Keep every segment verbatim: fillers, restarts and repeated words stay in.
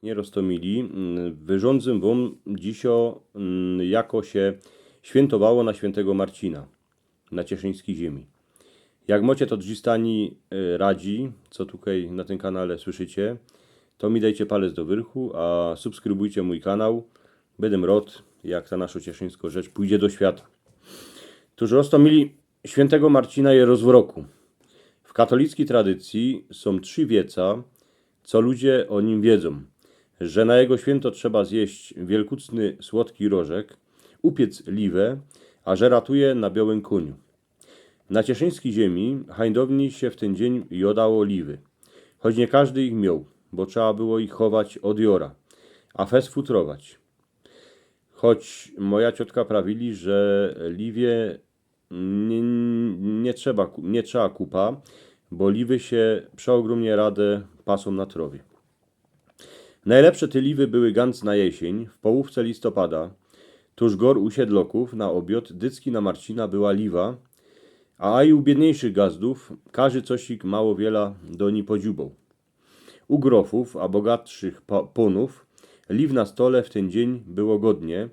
Nieroztōmili, mm, wyrządzę wōm dzisio, mm, jako sie świyntowało na świyntego Marcina na cieszyńskij ziymi. Jak mocie to drzistani, y, radzi, co tukej na tym kanale słyszycie, to mi dejcie palec do wyrchu, a subskrybujcie mōj kanał. Bydym rod, jak ta naszo cieszyńsko rzecz pōjdzie do świata. Tōż, roztōmili, świyntego Marcina je roz roku. W katolickij tradycyji sōm trzi wieca, co ludzie ô nim wiedzōm, że na jego świynto trzeba zjeść wielkucny słodki rożek, upiec liwę, a że ratuje na biołym kōniu. Na cieszyńskij ziymi hańdownij sie w tyn dziyń jodało liwy. Choć niy kożdy ich mioł, bo trzeba było ich chować ôd jora, a fest futrować. Choć moja ciotka prawili, że liwie niy, niy trzeba, ku- niy trzeba kupa, bo liwy sie przeôgrōmnie rade pasōm na trowie. Nojlepsze te liwy były gync na jesiyń, w połōwce listopada. Tōż gor u siedlokōw na ôbiod dycki na Marcina była liwa, a aj u biydniejszych gazdōw kożdy cosik mało wiela do nij podziubał. U grofōw a bogatszych pa- pōnōw liw na stole w tyn dziyń było godnie,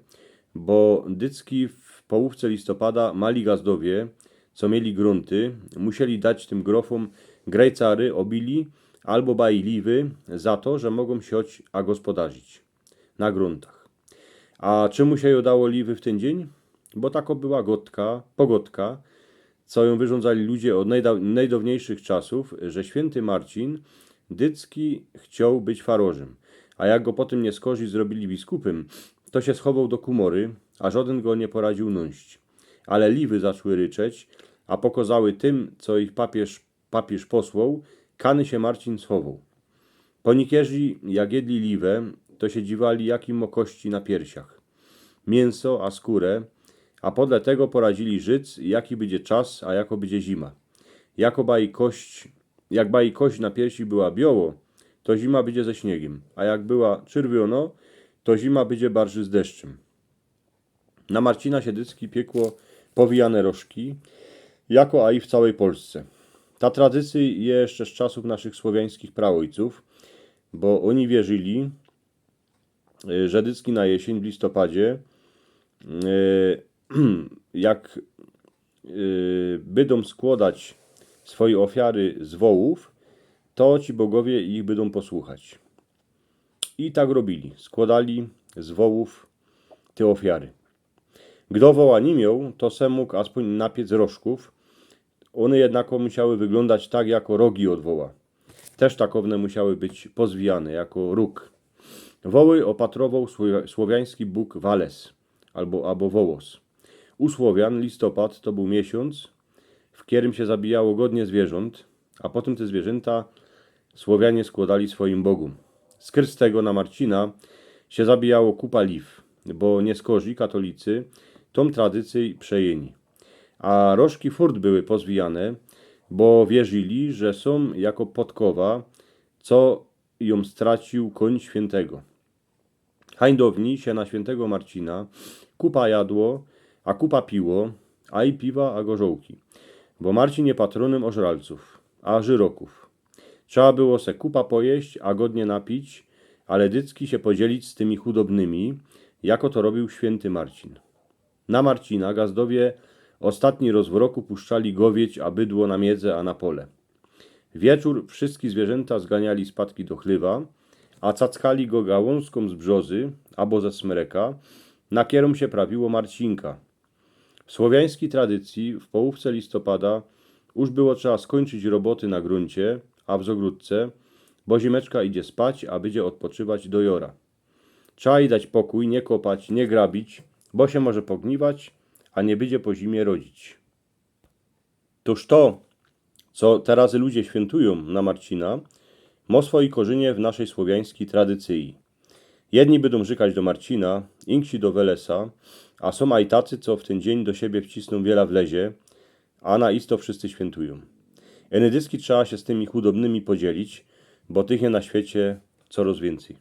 bo dycki w połōwce listopada mali gazdowie, co mieli grōnty, musieli dać tym grofōm grejcary ôbili abo bajliwy za to, że mogōm siodź a gospodarzić na grōntach. A czymu sie jodało liwy w tyn dziyń? Bo tako była godka, pogodka, co jōm wyrządzali ludzie ôd nojda- nojdŏwniejszych czasōw, że świynty Marcin dycki chcioł być farorzym, a jak go potym niyskorzy zrobili biskupym, to sie schowoł do kōmory, a żodyn go niy poradziōł nōnść. Ale liwy zaczły ryczeć, a pokazały tym, co ich papiyż, papiyż posłoł, kany sie Marcin schowoł. Pōnikierzy, jak jedli liwę, to sie dziwali, jaki mo kości na piersiach, miynso a skōrę, a podle tego poradzili żyć, jaki bydzie czas, a jako bydzie zima. Jako baj kość, jak baj kość na piersi była bioło, to zima bydzie ze śniegym, a jak była czyrwiono, to zima bydzie barży z deszczym. Na Marcina sie dycki piekło powijane rożki, jako aj w cołkij Polsce. Ta tradycyjŏ je jeszcze z czasōw naszych słowiańskich praôjcōw, bo ôni wierzyli, y, że dycki na jesiyń w listopadzie, y, jak, y, bydōm skłodać swoje ôfiary z wołōw, to ci bogowie ich bydōm posłuchać. I tak robili. Skłodali z wołōw te ôfiary. Gdo woła niy mioł, to se mōg aspōń napiec rożkōw. Ône jednako musiały wyglōndać tak, jako rogi ôd woła. Tyż takowne musiały być pozwijane, jako rōg. Woły ôpatrowoł słowi- słowiański bōg Wales abo, abo Wołos. U Słowian listopad to bōł miesiōnc, w kerym sie zabijało godnie zwierząt, a potym te zwierzynta Słowianie skłodali swojim bogōm. Skryz tego na Marcina sie zabijało kupa liw, bo niyskorzy katolicy tōm tradycyjŏ przejyni. A rożki furt były pozwijane, bo wierzyli, że sōm jako podkowa, co jōm straciōł kōń świyntego. Hańdownij sie na świyntego Marcina kupa jadło, a kupa piło, a i piwa, a gorzołki. Bo Marcin je patrōnym ôżralcōw, a żyrokōw. Trzeba było se kupa pojeść, a godnie napić, ale dycki sie podzielić z tymi chudobnymi, jako to robiōł świynty Marcin. Na Marcina gazdowie ôstatni roz w roku puszczali gowieć a bydło na miedze a na pole. Wieczōr wszyjske zwierzynta zganiali spadki do chlywa, a cackali go gałōnzkōm z brzozy abo ze smreka, na kerōm sie prawiło Marcinka. W słowiańskij tradycyjŏ w połōwce listopada już było trzeba skōńczyć roboty na grōncie a w zogrodce, bo zimeczka idzie spać, a bydzie ôdpoczywać do jora. Trzeba jij dać pokōj, niy kopać, niy grabić, bo sie może pogniwać, a niy bydzie po zimie rodzić. Tōż to, co terazy ludzie świyntujōm na Marcina, mo swoje korzynie w naszyj słowiańskij tradycyjŏ. Jedni bydōm rzykać do Marcina, inksi do Welesa, a sōm aj tacy, co w tyn dziyń do siebie wcisnōm wiela w lezie, a na isto wszyscy świyntujōm. Iny dycki trzeba sie z tymi chudobnymi podzielić, bo tych je na świecie coroz wiyncyj.